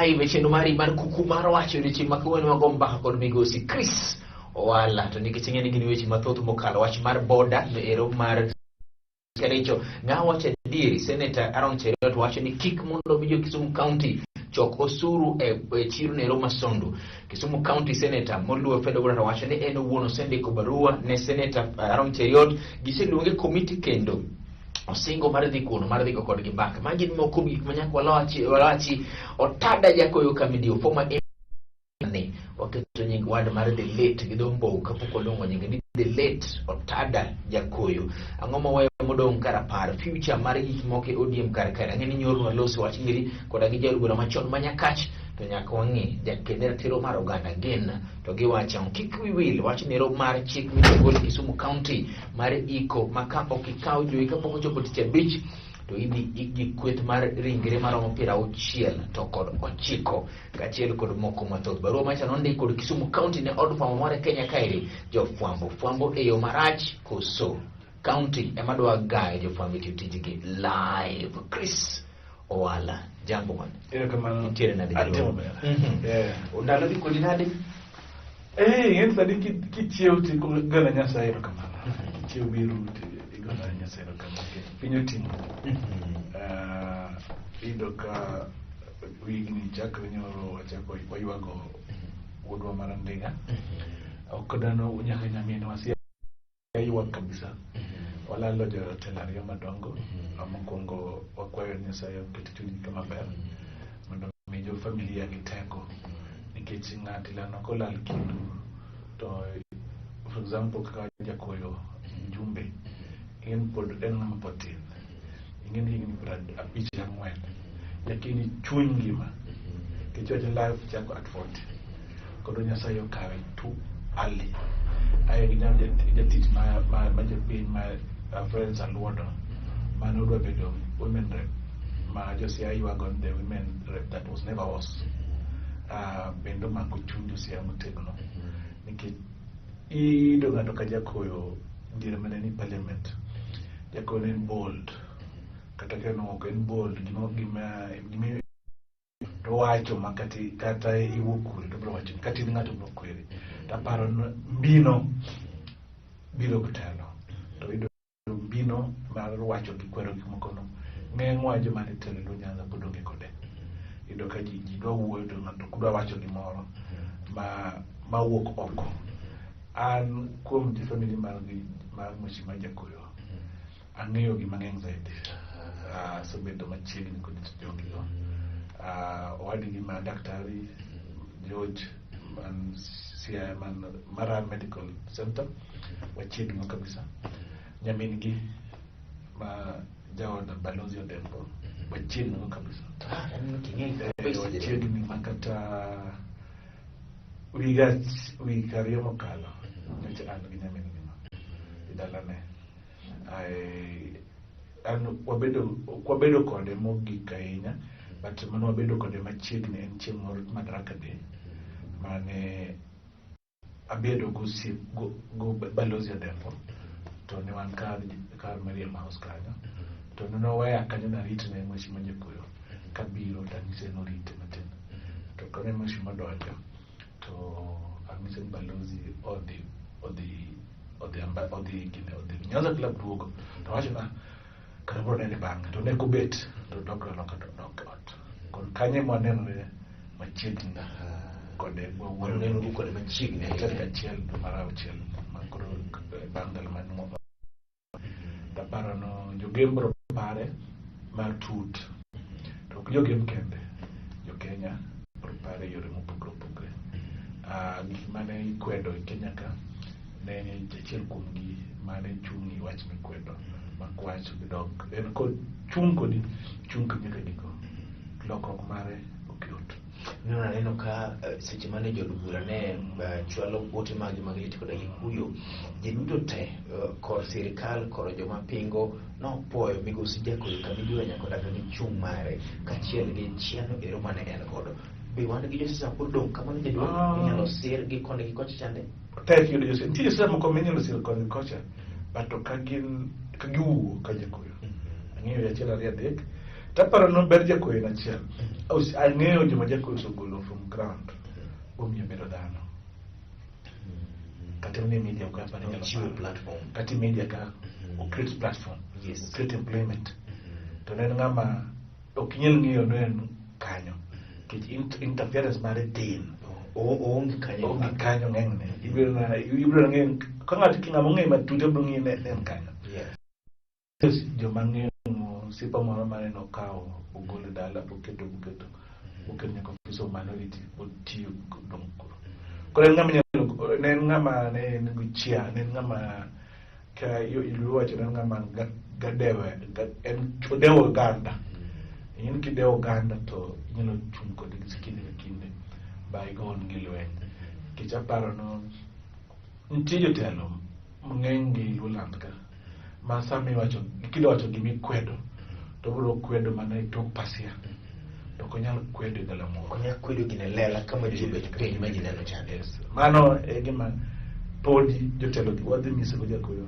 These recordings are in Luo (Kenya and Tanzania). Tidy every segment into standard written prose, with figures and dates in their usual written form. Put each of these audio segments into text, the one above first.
Live e chenro mari mar kuku mar wacho odiochieng' ma kawuono wago mbaka kod migosi Chris Owala to nikech ing'e ni gin weche mathoth mokalo wach mar boda no ero mar Kericho ng'a wacho adieri Senator Aaron Cheruiyot wacho ni kik mondo mi jo Kisumu County chok osuru e chiro nero ma Sondu. Kisumu County Senator moluor Fred Ogola wacho ni en owuon osendiko barua ne Senator Aaron Cheruiyot, giseluonge komiti kendo osingo mar dhi kuno mar dhi go kodgi mbaka. Magi gin moko kuom gik ma nyaka walachi. Otada Jakoyo Kamidio, former ni waketo nying wad mar the late gi dho Mbou kapok waluongo nyinge ni the late Otada Jakoyo. Ang'o ma waweyo modong' kar apar future mar gik moko e ODM kar kae? Ang'e ni nyoro waloso wach ngiri koda gi jaod bura machon ma Nyakach to nyaka wang'i jaked ratiro mar oganda gin to giwacho ang'o? Kik wi wil wach nero mar chik michogol Kisumu County mar iko ma ka ok ikaw jowi kapok ochopo tich abich to idhi ik gi kweth mar ringre maromo 69 kaachiel kod moko mathoth. Barua macha nondik kod Kisumu County ne od fwambo mar Kenya kaeri, jofwambo fwambo e yo marach koso county ema dwa gayo jofwambo e tiyo tijgi live. Chris Owala, jambo bwana. Erokamano. Nitiere nade Atimo jaduong'? maber. Mhm. Yeah. Ndalo dhi kodi nade? Eh, ing'e sani kichiew to igone Nyasaye erokamano. Kichiew biru to igone Nyasaye erokamano nikech piny oting'o. Ah, iyudo ka wigni chakre nyoro wachako waywago wuodwa mar Anding'a. Ok dhano nyaka nyaminwa si ywak kabisa. Walalo jotelo ariyo madongo. Mokwongo wakwayo Nyasaye oket chunygi kama ber mondo omi jo familia gi teko nikech ng'ato ilano kolal kindu to, for example, kaka Jakoyo Mjumbe en pod en ng'ama pod tin, ing'e ni higni 54, lakini chuny ngima nikech wacho life chako at 40 koro Nyasaye okawe too early. Ae gi jatich ma jopiny ma Florence Aluodo mane odwa bedo women rep ma jo Siaya ywago ni the women rep that was never was, bende omako chuny jo Siaya motegno nikech iyudo ng'ato ka Jakoyo diere mane ni parliament. Jakoyo ne en bold, kata ka en oko en bold, gima to wacho ma kata iwuok kure to biro wacho kata in ng'ato biro kweri to aparo ni mbino biro gi telo to iyudo mbino mar wacho gi kwero gik moko no ng'enywa joma ne telo e Luo Nyanza pod onge kode. Iyudo ka ji dwa wuoyo to ng'ato ok dwa wacho gimoro ma wuok oko. An kuom jo family mar Mheshimiwa Jakoyo ang'eyo gi mang'eny zaidi. Asebedo machiegni kod jogigo. Owadgi ma daktari George man Siaya man Mara Medical Center wachiegni kabisa. Nyamin gi ma jaod Balozi Odembo wachiegni go kabisa. Ah, en king'eyo Eh, kabisa. Wachiegni ma kata wik 2 mokalo nyocha an gi nyamin gi no e dalane. An ok wabedo kode mogik ahinya, but mane wabedo kode machiegni en chieng' moro Madaraka Day mane abedo go osiep go Balozi Odembo to ne wan kar Mariam House kanyo to ne noweya kanyo naritne Mheshimiwa Jakoyo kabiro to anyise norite matin to kane Mheshimiwa donjo to anyise ni Balozi odhi gine odhi Nyanza Club duogo to awacho na kata bro nene bang'e to ne kobet to dok loka to dok ot koro kanyo ema wanenore machiegni kode. Koro nenoru kode machiegni ahinya. Tarik 1 dwe mar 6 ma koro bang' ndalo man taparo no jogem bro pare matut to ok jogem kende, jo Kenya bro pare e yore mopogore opogore. Gik mane ikwedo e Kenya ka ne en achiel kuom gi mane chung' e wach mikwedo mak wach dok en kod chung' kodi chung' nyaka giko lokruok mare ok yot. Neno aneno ka seche mane jood bura ne chwalo ote maggi mag lit koda gi kuyo, ji duto te kor sirikal kod joma pingo nopuoyo migosi Jakoyo Kamidiwa nyaka gi chung' mare kaachiel gi chiano ero mane en godo. Be wan gi josiasa pod dong' kamano jaduong' inyalo sir gi koni gi kocha chande? Tek yudo josiasa. Nitie josiasa moko minyalo sir koni gi kocha, but to ka gin ka giwuo ka Jakoyo. Ang'eyo achiel ariyo adek. Taparo ni ber Jakoyo en achiel. Ang'eyo joma Jakoyo osegolo from ground bomiyo bedo dhano. Kata mana e media ka apani nyalo Chiwo paro. platform. Kata e media ka o create platform, o create employment. To ne en ng'ama ok inyal ng'eyo ne en kanyo nikech interference mare tin. Oonge kanyo. Onge kanyo ng'enyne. Ibiro ng'eyo ka ng'ato ng'ama ong'eyo matut ibiro ng'eyo ne en kanyo. Joma ng'eyo osiepa moro mane nokawo ogolo e dala boketo boketo boketo nyaka office of minority botiyo dong koro. Koro en ng'ama nyalo ne en ng'ama ne nigi chia, ne en ng'ama ka iluo wacho ne en ng'ama gadewe en odewo oganda. In kidewo oganda to inyalo chung' kode kinde ka kinde ba igon gi lweny. Nikech aparo no nitie jotelo mang'eny gi Luoland ka ma sama iwacho kidwa wacho gima ikwedo to obiro kwedo mana e tok pasia to ok onyal kwedo e galamoro. Ok onyal kwedo gine lela kama ji obet piny ma ji neno chande. Yes. Mano e gima podi jotelo gi wadhi nyise go Jakoyo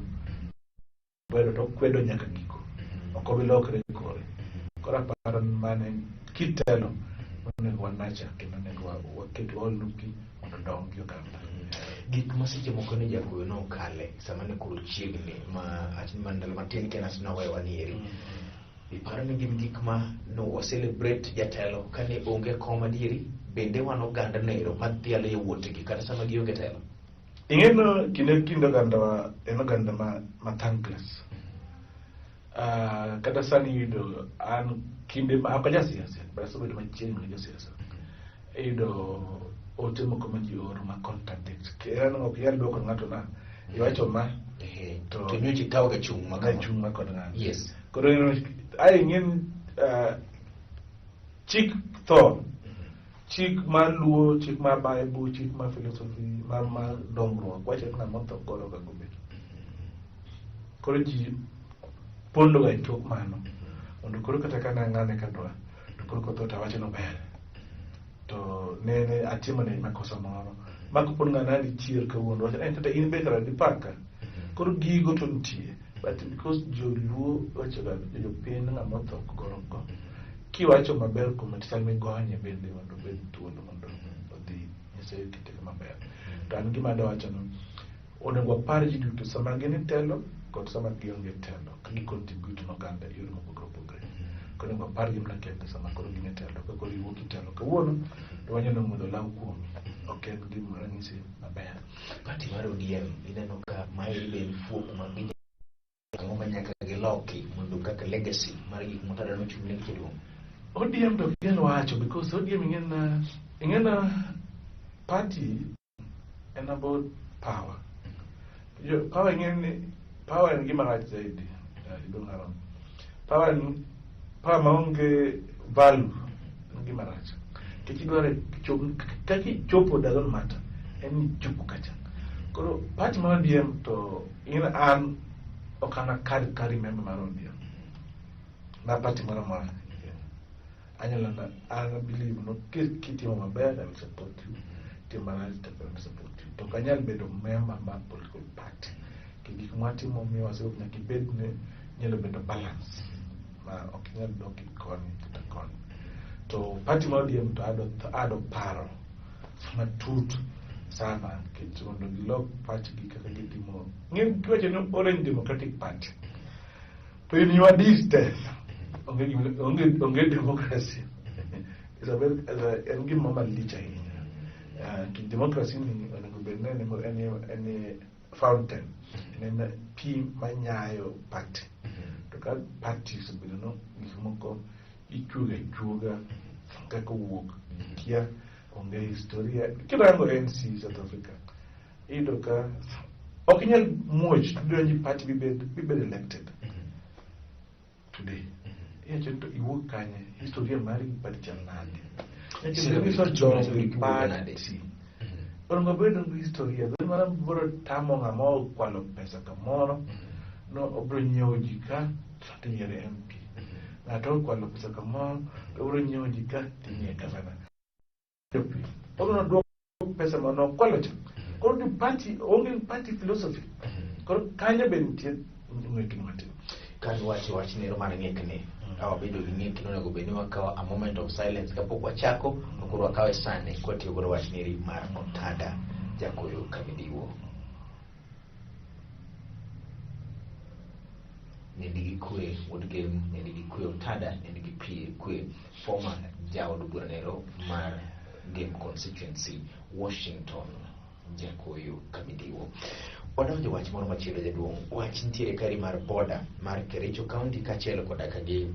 kwedo to okwedo nyaka giko. Ok obi lokre kore. Koro aparo ni mano en kitelo onego wanacha kendo onego waket waolnu pi mondo odong gi oganda. Gik ma seche moko ne Jakoyo nokale sama ne koro chiegni ma ma ndalo matin kendo nowewa nieri. Iparo ni gin gik ma no wa celebrate jatelo kane onge kom adieri bende wan oganda nero madhialo yawuotgi kata sama gionge telo. Ing'eno kinde kind ogandawa en oganda ma thankless. Kata sani iyudo an kinde ma ok ajasiasa but asebedo machiegni gi josiasa. Iyudo ote moko ma ji oro ma contradict. En ok inyal duoko ng'ato na iwacho ma To nyocha ikawo ga chung' ma kama. chung' ma kod ng'ato. Yes. Koro ai ing'en chik tho chik mar luo, chik mar Bible, chik mar philosophy, mar dongruok wacho ni ng'ama otho goro ga gobe. Koro ji pondo ga e tok mano mondo koro kata ka ne ng'ane ka dwa to koro kotho to awacho nober to nene atimo ne makosa moro ma kopo ni ng'ano dichier kawuono wacho eh kata in be kara dipaka. Koro gigo to nitie but because joluo wacho ga jopiny ng'ama otho ok goro go kiwacho maber kuome to chal migonye bende mondo obed thuolo mondo odhi Nyasaye okete kama ber. To an gima adwa wacho ni onego wapar ji duto sama gin e telo kod sama gionge telo ka gi contribute ne oganda e yore mopogore opogore. Koro onego wapar gi mana kende sama koro gin e telo ka koro iwuok e telo kawuono to wanyalo ng'udho law kuomi ok en gima ranyisi maber. Party mar ODM ineno ka maeri be en fuok ma gi ang'o ma nyaka giloki mondo kaka legacy mar gik moko dano ochung' ne jaduong'. ODM to ok inyal wacho because ODM ing'ena party en about power. Jo, power ing'e ni power en gima rach zaidi. Idong' around. Power en power maonge value en gima rach. Nikech idwaro chop kaka ichopo doesn't matter. En ni ichopo kacha. Koro party mar ODM to in an ok an a carry member mar ODM. Na party moro amora. Anyalo na an believe no kitimo maber I will support you. Timo marach to I will support you. To ok anyal bedo member mar political party. Ki gik mwatimo miyo wasewuok nyaka ibed ne nyalo bedo balance ma ok inyal dok koni kata koni. To party mar ODM to ado paro matut sana nikech mondo gilok pachgi kaka gitimo. Ng'e kiwacho ni Orange Democratic Party to in your death onge onge democracy. Isabel en gima malich ahinya. Ki democracy ni onego bed ni en fountain, en pi manyayo party. To ka party osebedo no gik moko ichuoga achuoga kaka owuok kia onge historia. Kirango ANC South Africa iyudo ka ok inyal muoch donjo e party bibed elected today. Iwacho ni to iwuok kanye, historia mari gi party chal nade? Party onego bed gi historia. Dhoni moro biro tamo ng'ama okwalo pesa kamoro no obiro nyiewo ji ka to iyiere MP. Ng'ato okwalo pesa kamoro to obiro nyiewo ji ka to imiye gavana. Obiro duoko pesa mane okwalo cha. Koro ni party onge party philosophy. Koro kanyo be nitie ng'wech matin. Kan wacho wach nero mar ng'ikni. Ka wabedo gi ng'e kendo onego bed ni wakawo a moment of silence kapok wachako, to koro wakawe sani kwatiyo godo wach neri mar Otada Jakoyo Kamidiwo. Nindi gi kwe wuod Gem, nindi gi kwe Otada, nindi gi kwe former jaod bura nero mar Gem constituency, Washington Jakoyo Kamidiwo. Wadonjo wach moro machielo jaduong', wach nitiere kari mar border mar Kericho County kaachiel koda ka gi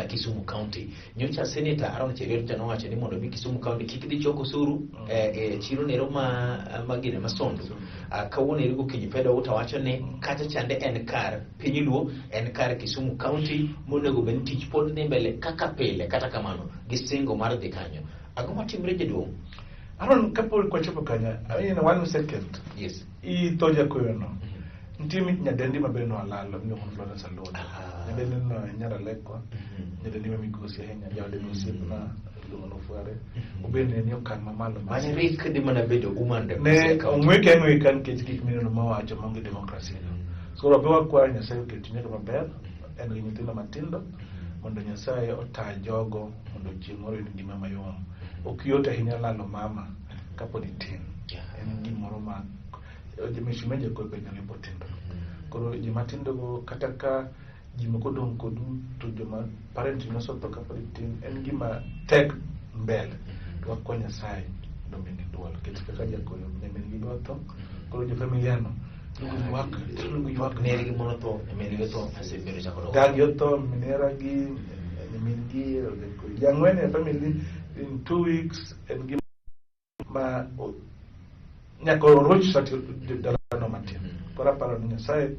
Kisumu County. Nyocha Senator Aaron Cheruiyot nyocha nowacho ni mondo mi Kisumu County kik dhi choko osuru e chiro nero ma gine ma Sondu. Kawuono eri gokinyi Fred Outa wacho ni kacha chande en kar piny Luo, en kar Kisumu County monego bed ni tich pod dhi mbele kaka pile, kata kamano gi singo mar dhi kanyo. Ang'o matimre jaduong'? Aaron, kapok wachopo kanyo, in one second. Yes. Itho Jakoyo no. Nitie nyadendi maber no alalo miluongo ni Florence Aluoda. Nyadendi no en nyar Alekwa. Nyadendi ma migosi ahinya, jaode ni osiepna iluongo ni Ofware. Obende ni okang' mamalo mar Mane rik dhi mana bedo woman rep. Ne ong'weke ang'weka nikech gik mineno mawacho maonge demokrasia. So koro be wakwayo Nyasaye oket chunye maber, en gi nyithindo matindo, mondo Nyasaye ota jogo mondo chieng' moro oyud ngima mayom. Ok yot ahinya lalo mama kapod itin. En gimoro ma Mheshimiwa Jakoyo be nyalo pod tindo. Koro joma tindo go kata ka ji moko odong' kodu to joma parents nosetho kapod itin en gima tek mbele. To wakwa Nyasaye mondo omigi duol. Nikech kaka Jakoyo nyamin gi dwa tho, koro jo familia no ywak, ywak. Nergi mono tho, nyamin gi otho, asebedo chako dongo. Dagi otho, minera gi, nyamin gi, ji ang'wen e family in 2 weeks en gima ma nyaka oroch sati dalano matin. Koro aparo ni Nyasaye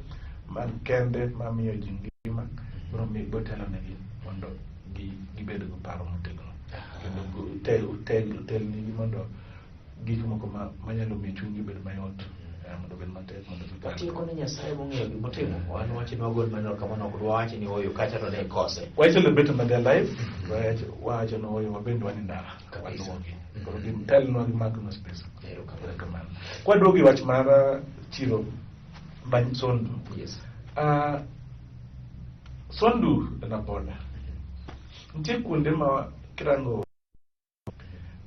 man kende mamiyo ji ngima biro mi botelonegi mondo gibed gi paro motegno kendo otelnigi mondo gik moko manyalo miyo chunygi bed mayot mondo obed matek mondo gikal. Watieko ne Nyasaye mong'eyo gimotimo. Wan wach ni wagol mana kamano, ok dwawach ni oyo kacha to ne kose. Wa celebrate ma their life, wawacho ni oyo wabende wan e ndara Kabisa. waluwogi. Koro gitelnwa gi maknwa space. Erokamano. Erokamano. Kwaduogo e wach mar chiro ma Sondu. Sondu en a border. Nitie kuonde ma kirango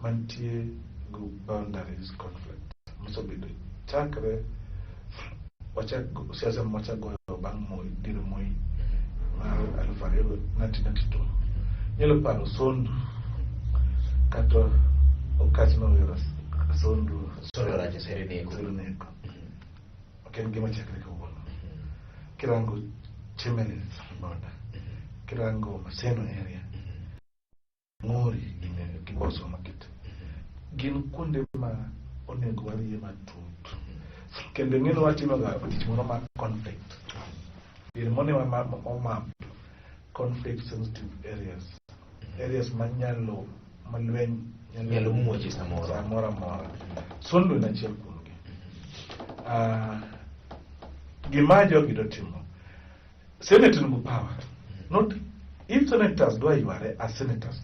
mantie go boundaries conflict mosebedo chakre wachak siasa mwachak goyo bang' Moi, dir Moi mar 2000 1992. Inyalo paro Sondu kata Okach nowero Sondu. Sondu rach sere neko. Sere neko. Ok en gima chakre kawuono. Kirango Chemelis border, kirango Maseno area, Ng'ori gi Boso Market. Gin kuonde ma onego warie matut. Kendo ing'e ni watimo ga tich moro mar conflict. Diere mone wa map conflict sensitive areas. Areas manyalo ma lweny Nyalo muoche samoro. Samoro amora. Sondu en achiel kuomgi. Gima jogi do timo. Senate nigi power. Not if senators dwa yware as senators,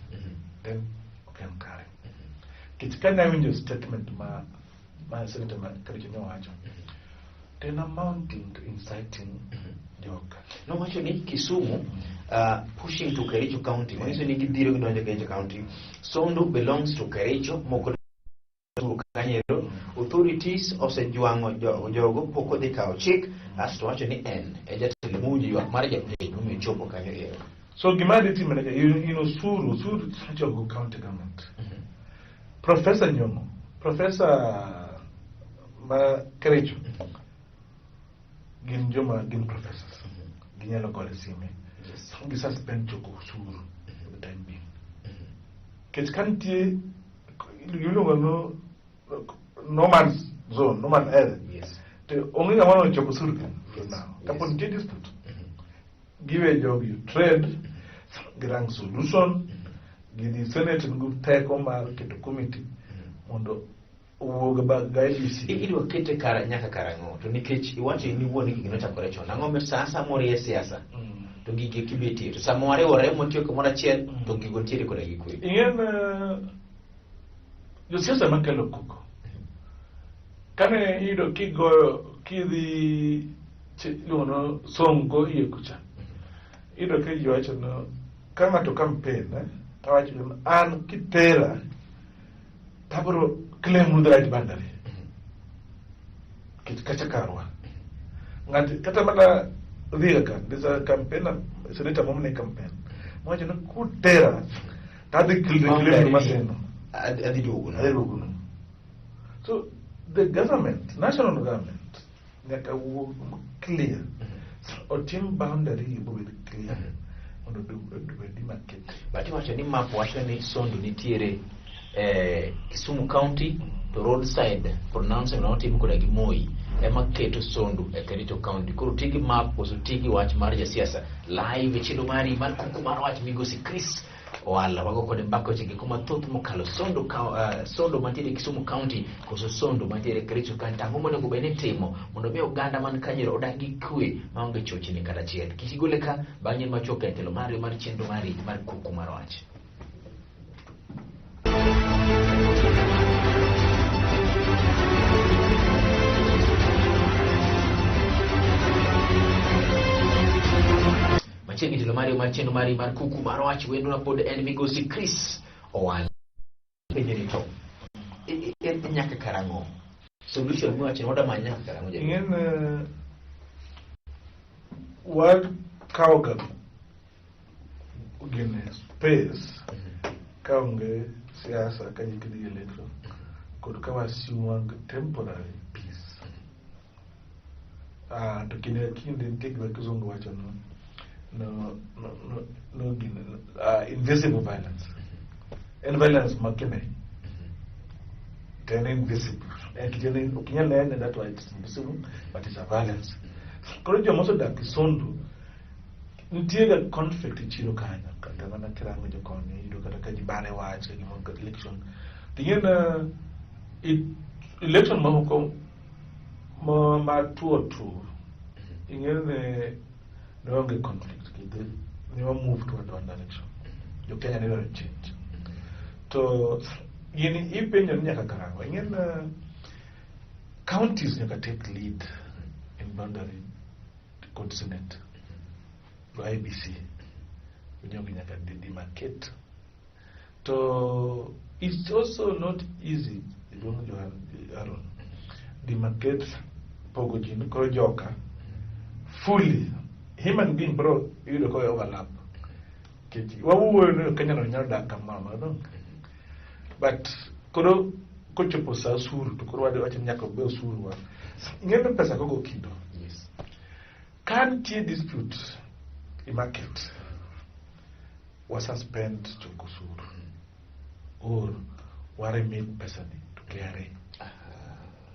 then ok en kare. Nikech kane awinjo statement ma senator ma Kericho ne owacho, to en amounting to inciting joka. Nowacho ni Kisumu pushing to Kericho County. Manyiso ni gidhiro gidonjo Kericho County. Sondu belongs to Kericho. Moko osuru kanyero. Authorities osejwang'o jogo pok odhi kawo chik. Asto wacho ni en e jatelo mowinjo ywak mar japiny momiyo chopo kanyo ero. So gima dhi timore ka in osuru ichoko county government. Professor Nyong'o, Professor ma Kericho, gin joma gin professors. Ginyalo gore sime. Gi suspend choko osuru for the time being. Nikech ka nitie iluongo no no man's zone, no man area. To onge ng'ama nochoko osuru kanyo for now. Kapo nitie dispute, giwe jogi trade, girang solution, gidhi senate nigi teko mar keto committee mondo owuog ga IEBC. Idwa kete kara nyaka karang'o? To nikech iwacho in iwuon ni gigi nochakore chon. Ang'o mi sa asaya morie siasa to gigi kibetie to sama wariwore motiyo kamoro achiel to gigo nitiere koda gi kwe. Ing'en josiasa makelo koko. Kane iyudo kigoyo kidhi iluongo no Songo iye kucha. Iyudo ka ji wacho no Ka ng'ato campaign, tawacho ni an kitera tabro claim the right boundary. Kech kacha karwa. Ng'at kata mana dhiga ka, there's a campaign, senator mom ne campaign. Mowacho ni kutera tadhi claim Maseno. Adhi duogo. Adhi duogo. So the government, national government, nyaka wuog clear. Otim boundary bobed clear. Mondo obed demarcated. But iwacho ni map wacho ni Sondu nitiere Kisumu County to roadside pronouncement notim koda gi Moi ema keto Sondu e Kericho County. Koro ti gi map koso ti gi wach mar jasiasa live e chenro mari mar kuku mar wach migosi Chris Owala wago kode mbaka weche giko mathoth mokalo Sondu Sondu mantiere Kisumu County koso Sondu mantiere Kericho County. Ang'o monego bed ni itimo mondo mi oganda man kanyo odag gi kwe maonge chochni kata achiel. Kik igole ka bang'e machopo e telo mari mar chenro mari mar kuku mar wach. Machiegni telo mari mar chenro mari mar kuku mar wach wendo na pod en migosi Chris Owala. Penjo ni to en nyaka karang'o? Solution miwacho ni wadwa manyo nyaka karang'o? Ing'en wakawoga gine space kaonge siasa ka ji kidhi election kod ka wasiwang temporary peace. To kinde ka kinde nitie gima kizungu wacho no gine, invisible violence. En violence ma kine to en invisible. En kinde ok inyal nene, that's why it's invisible, but it's a violence. Koro joma osedak Sondu nitie ga conflict e chiro kanyo kata mana kirango jokoni iyudo kata ka ji bare wach ka gimoro kata election to ing'e na election mamoko ma tuo tuo ing'e ne ne onge conflict kendo ne wa move toward one direction. Jo Kenya ne dwaro change to gini ipenjo ni nyaka karang'o. Ing'e na counties nyaka take lead in boundary kod senate to IEBC jogi nyaka demarcate. To it's also not easy iluongo jo Aaron demarcate pogo ji ni koro joka fully human being bro iyudo ka overlap nikech wawuoyo ni Kenya no nyalo dak kamano no but koro kochopo sa osuru to koro wacho ni nyaka obe osuru wa ing'e ni pesa kogo kido. Ka nitie dispute e market, wa suspend choko osuru or wa remit pesa ni to KRA,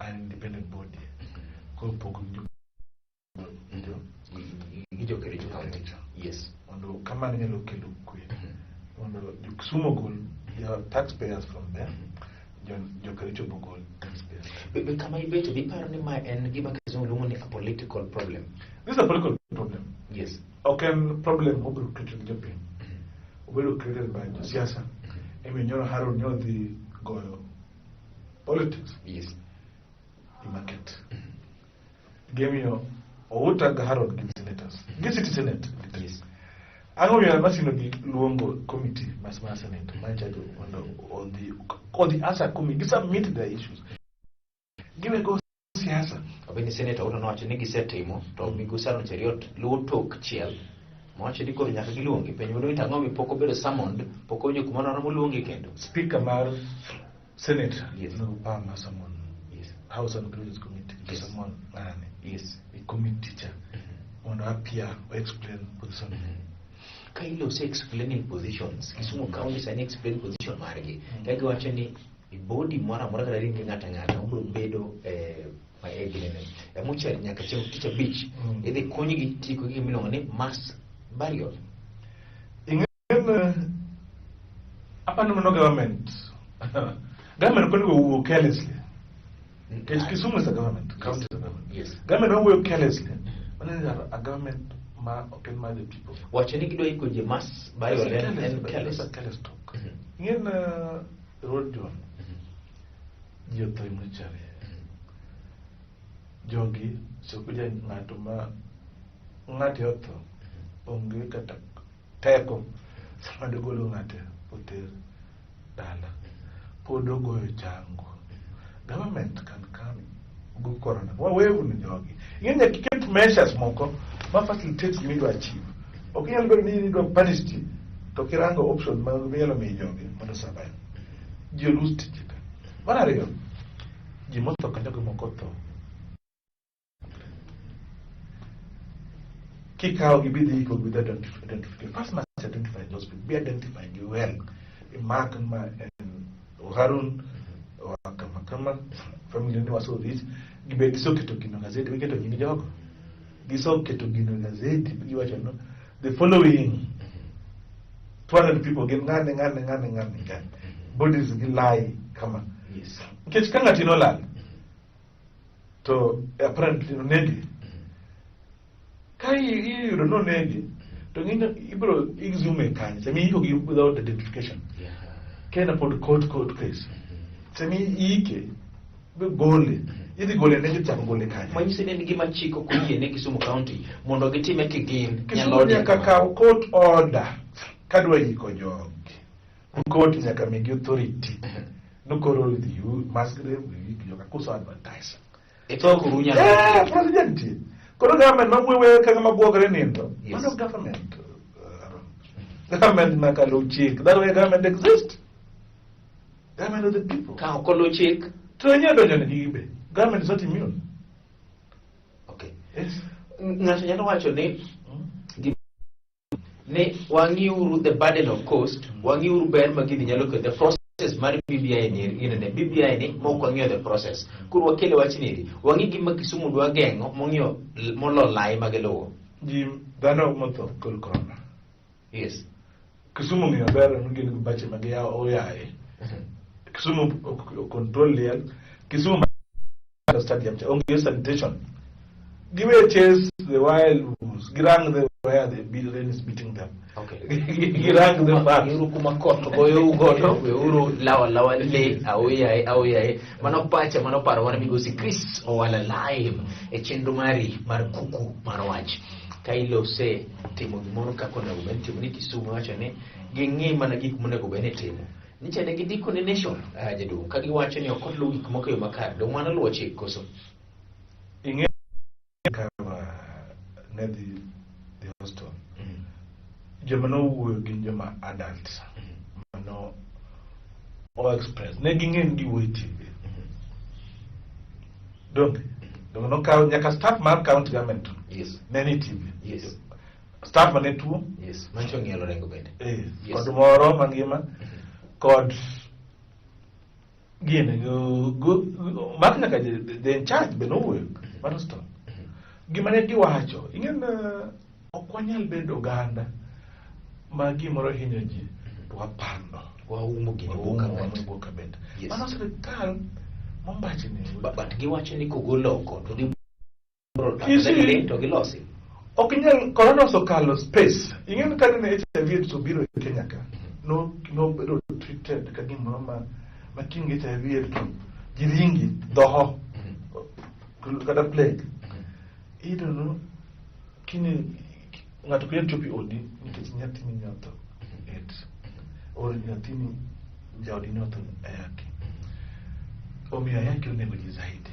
an independent body koro pogo jo Gi jo Kericho County. Yes. Mondo kamano nyalo kelo kwe mondo jo Kisumu ogol your taxpayers from there, jo Kericho bogol taxpayers. Be kama ibete biparo ni ma en gima kizungu luongo ni a political problem? This is a political problem. Ok en problem mobiro created gi jopiny, obedo created by josiasa. Emi nyoro Harold nyoro dhi goyo politics i market gemiyo Outa gi Harold gin senators gi city senate. Ang'o miyo Masino gi luongo committee mas mar senate ma charge mondo odhi as a committee gi submit their issues giwego siasa? Obe ni senator Outa nowacho ni gisetimo to migosi Aaron Cheruiyot luwo tok chiel mowacho ni koro nyaka giluongi penjo mondo to ang'o mi pok obedo summoned, pok owinjo kumoro amora moluongi kendo. Speaker mar senate onego power mar summon House and Privileges Committee to summon ng'ani e committee cha mondo appear o explain position. Ka ilose explaining positions, Kisumu County sani explain position margi ka giwacho ni i body moro amora kata ringre ng'ato ang'ata obiro bedo e ginene e mortuary nyaka chieng' tich abich. Idhi konygi tieko gi gima iluongo ni mass burial. Ing'en apani mano government ok onego wuo carelessly nikech Kisumu is a government county, is a government. Government owuoyo carelessly, mano is a government ma ok en mar the people. Wacho ni gidwa iko ji mass burial en careless. That's a careless talk. Ing'en Road John ji otho e mortuary jogi sokuja ng'ato ma ng'ate otho onge kata teko. Mane golo ng'ato oter dala. Pod ogoyo chango. Government can come go corona. Waweuru ni jogi. Ing'e nyaka iket measures moko ma facilitate gima idwa achieve. Ok inyal bedo ni idwa punish ji to kirango option ma minyalo miyo jogi mondo survive. Ji olose tije ka. Mar ariyo, ji motho kanyo gi moko tho. Kikawo gi bidhi iko with identification. First must identify those people. Be identified you well. Mark ma en Harun wa kama kama family ni waso rich gibe gisoketo gino e gazeti giketo nying jogo gisoketo gino e gazeti giwacho no the following 200 people gin ng'ane ng'ane ng'ane ng'ane ng'ane bodies gi lie kama nikech ka ng'ati nolal to apparently nonegi ka iyudo nonegi to ng'ino ibiro exhume kanye sami iko gi without identification kena pod court case sami ike gole idhi gole ne chako gole kanye Manyiso ni en gima chik ok oyie ne Kisumu County mondo gitime kigin. Kisumu nyalo nyaka kaw court order kadwa iko jogi court nyaka migi authority nokoro idhi mass grave joka kuso advertise. So kuru nyalo. Eh, procedure nitie. Koro government ma wewe kaka mabwogre nindo. Mano government. Government nyaka luw chik. That way government exist. Government of the people. Ka ok oluw chik. To inyalo donjo ne gibe. Government is not immune. Okay. Yes. Ng'ato nyalo wacho ni ni wang'iuru the burden of cost, wang'iuru ber ma gini nyalo kelo, the process mar BBI ni ginene BBI ni mok wang'iyo the process. Koro wakele wach ni wang'i gima Kisumu dwa geng'o mong'iyo molo lai ma giluwo. Ji dhano motho kod corona. Yes. Kisumu ng'iyo ber ni gin gi bache ma giyawo oyaye. Kisumu ok control liel. Kisumu stadium cha onge sanitation. Giwe chase the wild wolves. Girang the where the bill rain is beating them. Okay. Girang the facts. Weuru kuma koth goyou godo, weuru lawa lawa le aoyaye aoyaye. Mano pacha, mano paro mar migosi Chris Owala live e chenro mari mar kuku mar wach. Ka ilose timo gimoro kaka onego bed ni itimo ni Kisumu wacho ni ging'i mana gik monego bed ni itimo. Nicha ne gindiko ne Nation jaduong' ka giwacho ni ok oluw gik moko e yo makare. Dong' mano luwo chik koso? Ing'e ka ne dhi dhi Houston. Joma nowuoyo gin joma adult mano o express ne ging'e ni giwuoyo e TV. Donge? Donge nokaw nyaka staff mar county government ne ni TV. Staff mane tuo Yes. Mancho ng'ielo rengo bende. Kod moro mangima kod gini mak nyaka the in charge be nowuoyo mar Houston. Gima ne giwacho ing'e ni ok wanyal bedo oganda ma gimoro hinyo ji to wapando Waumo gini Waumo buok kabet. waumo buok kabet. Yes. Mano sirikal mombachni But giwacho ni kogol oko to gibiro You see- to gilosi. Ok inyal corona osekalo space ing'e ni kane ne HIV AIDS obiro e Kenya ka no nobedo treated ka gimoro ma kingi HIV AIDS to ji ringi dhoho kata plague iyudo no kini ng'ato ok nyal chopo e odi nikech nyathini ne otho AIDS or nyathini jaodi ne otho ayaki omiyo ayaki onego ji zaidi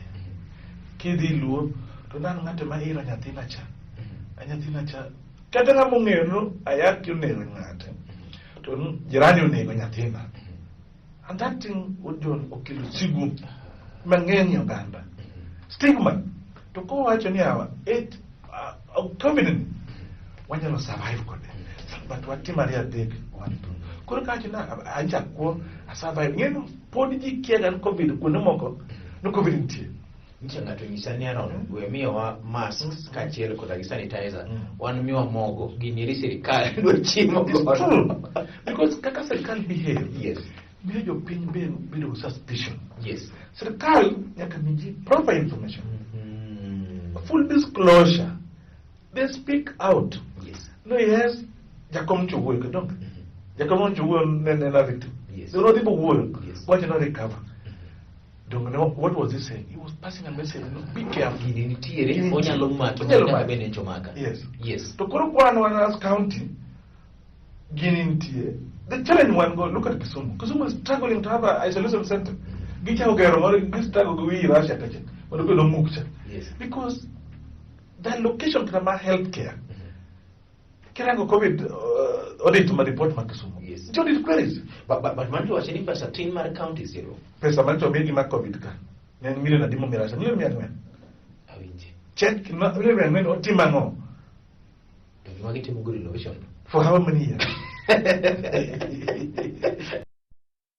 kidhi luo to nan ng'ato ma iro nyathina cha nyathina cha kata ng'ama ong'eyo no ayaki onego ng'ate to jirani onego nyathina and that thing John okelo sigu mang'eny e oganda stigma to kowacho ni awa eight covid ni wanyalo survive kode but watim ariyo adek one two koro kawacho ni ancha kuo a survive ng'e pod ji kia ga ni covid kuonde moko no covid nitie. Nyicha ng'ato nyisa ni Aaron, we miyowa masks kaachiel koda gi sanitizer. Mm. Wan miwa mogo, gini eri sirikal dwa chiemo It's godo. true. Because kaka sirikal behave miyo jopiny be bedo gi suspicion. Sirikal nyaka mi ji proper information. Full disclosure. They speak out. No, yes, jakom cho wuoyo donge. Jakom cho wuoyo ne ne na victim. Nodhi bowuoyo. Wacho no recover. Donge no, what was he saying? He was passing a message. No, be careful. Gini nitiere, Gini onyalo nitie. maki, Onyalo nyaka maki. bed ni chomaka. Yes. Yes. To koro kwan wan as county, Gini nitie. The challenge wan go, look at Kisumu. Kisumu is struggling to have a isolation center. Gichako gero moro, gi struggle gi wi Russia kacha. Mondo obed omuk cha. Because the location kata mar healthcare. Kirango COVID audit ma report ma Kisumu. Nitie audit queries. But mano wacho ni pesa tin mar county zero. Pesa mancho omigi mar COVID ka. Ne en milion adi momi Russia? Milion 400. Awinji. Check ma milion 400 otimo ang'o? To gima gitimo go renovation. For how many years?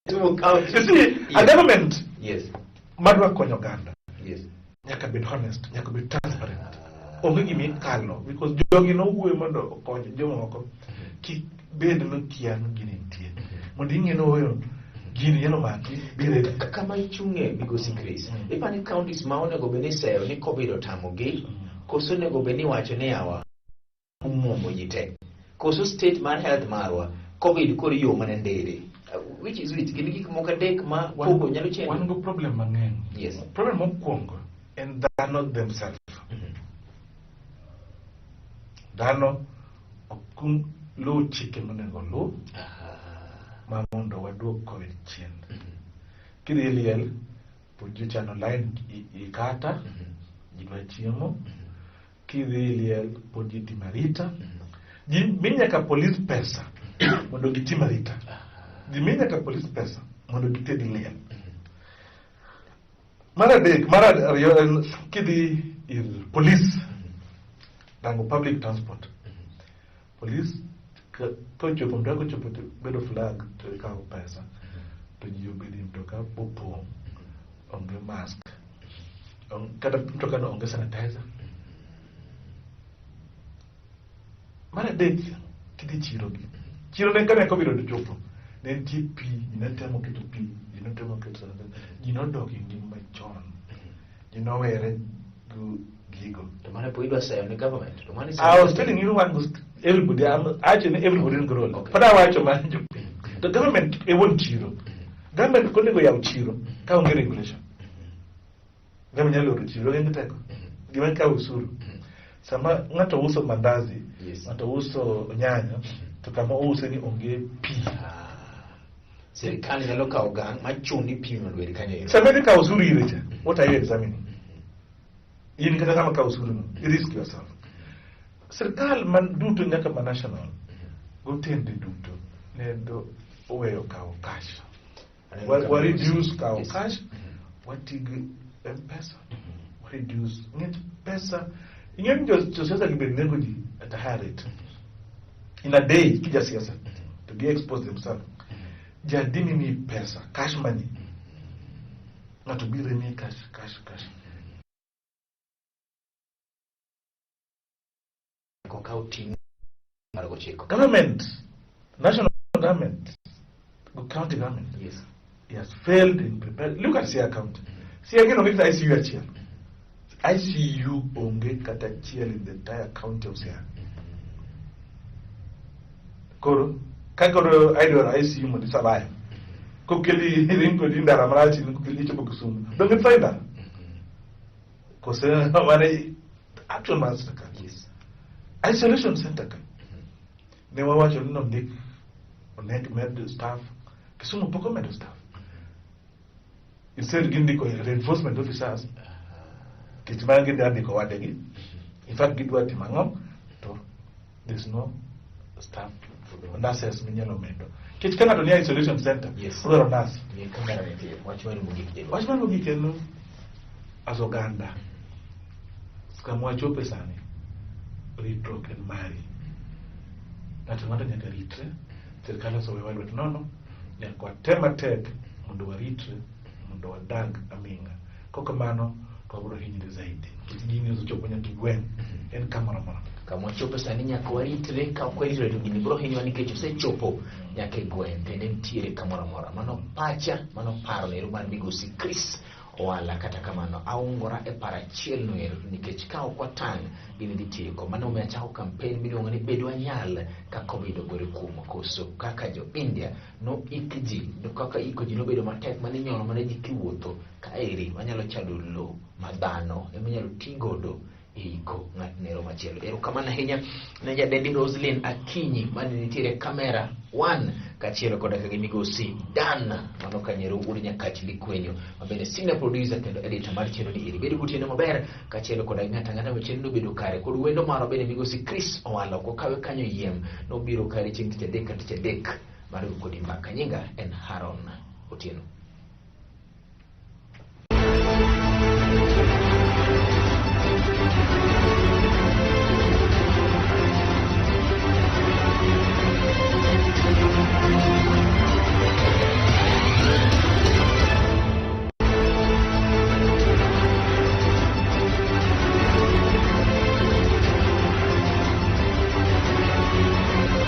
Timo county. You see, a government madwa konyo oganda nyaka bed honest, nyaka bed transparent. Onge gima ikalo because jogi nowuoyo mondo okony jomoko kik bed ni kia ni gini nitie. Mondo ing'e ni ooyo gini nyalo maki bire. Kama ichung'e migosi Chris, ipani counties ma onego bed ni iseyo ni COVID otamogi, koso onego bed ni iwacho ni yawa omuomo ji te, koso state mar health marwa COVID koro yo mana ndere. Which is which? Gin gik moko adek ma pogo nyalo chendo. Wan go problem mang'eny. Problem mokwongo en dhano themselves. Dhano ok luw chike monego oluw ma mondo waduok COVID chien. Kidhi e liel, pod ji ochano line i kata, ji dwa chiemo. Kidhi e liel, pod ji timo arita. Ji mi nyaka polis pesa mondo gitim arita. Ji mi nyaka polis pesa mondo gited liel. Mar adek, mar ariyo en kidhi ir polis, rango public transport. Polis kochopo mtoka kochopo to bedo flag to ikawo pesa to ji obedo e mtoka mopong', onge mask, kata mtoka no onge sanitizer. Mar adek, kidhi chiro gi. Chiro ne kane COVID ochopo, ne nitie pi, ji ne temo keto pi, ji ne temo keto sanitizer, ji nodok e ngima machon. Ji nowere gi gigo. To mano po idwa seyo ni government. To mano I was telling you one was everybody, I'm actually everybody in role. But I wacho man jopiny. The government e wuon chiro. Government konego yaw chiro ka onge regulation. Government nyalo loro chiro, onge teko. Gima kawo osuru. Sama ng'ato uso mandazi, ng'ato uso nyanya, to kama ouse ni onge pi. Sirikal nyalo kawo gang' machun ni pi mondo obed kanyo ero. Sama idhi kawo osuru ire cha, what are you examining? In kata kama kawo osuru no, you risk yourself. Sirikal man duto nyaka ma national, gotende duto, ne do oweyo kawo cash. Wa reduce kawo cash, wati gi M-Pesa, wa reduce. Ng'ech pesa, ing'e ni josiasa gi bende nego ji at a higher rate. In a day, ki jasiasa, to gi expose themselves. Jadi ni pesa, cash money. Ng'ato biro ni cash, cash, cash. Kokaw ting' mar gochiko. Government, national government, county government, he has failed in preparing. Look at Siaya County. Siaya gino onge kata ICU achiel. ICU onge kata achiel in the entire county of Siaya. Koro, ka koro idwaro ICU mondo i survive. Kokeli ring kodi ndara marach ni kokeli chopo Kisumu. Donge itho e ndara? Kose mane actual mar sirkal. Isolation center ka. Ne wawacho ni nondik onek med staff. Kisumu pok omedo staff. Instead gindiko reinforcement officers. Kech mana gidwa ndiko wadegi. In fact gidwa timo ang'o? To there's no staff nurses minyalo medo. Kech ka ng'ato ni isolation center, odwaro nurse. Ni kamera nitie. Wach mar mogik jaduong'. Wach mar mogik en as oganda kama wachope sani, ritruok en mari. Ng'ato ng'ato nyaka ritre. Sirkal osewewa lwet nono. Nyaka watem matek mondo waritre, mondo wadag aming'a. Kok kamano, to wabiro hinyre zaidi. Nikech gini osechopo nyaka e gweng', en kamoro amora. Kama wachopo sani nyaka waritre, ka ok waritre to gini biro hinyowa nikech osechopo nyaka e gweng' kendo entiere kamoro amora. Mano pacha, mano paro ero mar migosi Chris Owala. Kata kamano aungora e paro achiel no ero nikech ka ok watang' gini dhi tieko. Mano omiyo achako campaign miluongo ni Bed Wanyal ka COVID ogore kuomwa. Koso kaka jo India no ik ji, no kaka iko ji nobedo matek mane inyono mana ji kiwuotho kaeri wanyalo chalo lo ma dhano ema inyalo ti godo iko ng'atnero machielo. Erokamano ahinya ne jadendi Roslyn Akinyi mane nitiere kamera 1 kaachiel koda ka gi migosi Dan mano kanyero wuod Nyakach Likwenyo mabende senior producer kendo editor mar chenro ni eri. Bed gotieno maber kaachiel koda ng'ato ang'ata ma chenro obedo kare kod wendo marwa bende migosi Chris Owalo ok okawe kanyo yiem nobiro kare chieng' tich adek ka tich adek mar go kodi mbaka. Nyinga en Haron Otieno.